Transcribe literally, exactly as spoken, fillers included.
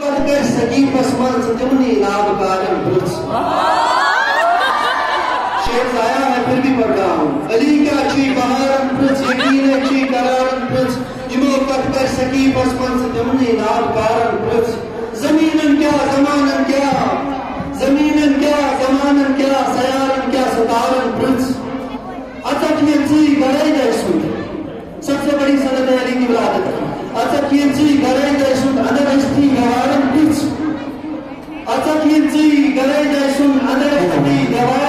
پتہٕ کر سقیفس منٛز تِمنٕے نابکارن پرٛژھ۔ شعر ضایع ہے پھر بھی پڑھ رہا ہوں۔ علی کیا چھی بہارن پرٛژھ، یقین ہے چھی قرارن پرٛژھ۔ یِمو پتہٕ کر سقیفس منٛز تِمنٕے نابکارن پرٛژھ۔ زمینن کیا، زمانن کیا، زمینن کیا، زمانن کیا، سیارن کیا، ستارن پرٛژھ۔ اژکھ یہِ ژٕے گرے گرِ سُنٛد۔ سب سے بڑی سند ہے علی کی ولادت۔ اژکھ یہِ ژٕے گرے گرِ سُنٛد، اندر ٲسۍتھٕے دیوارن پرٛژھ۔ اژکھ یہِ ژٕے گرے گرِ سُنٛد، اندر ٲسۍتھٕے دیوارن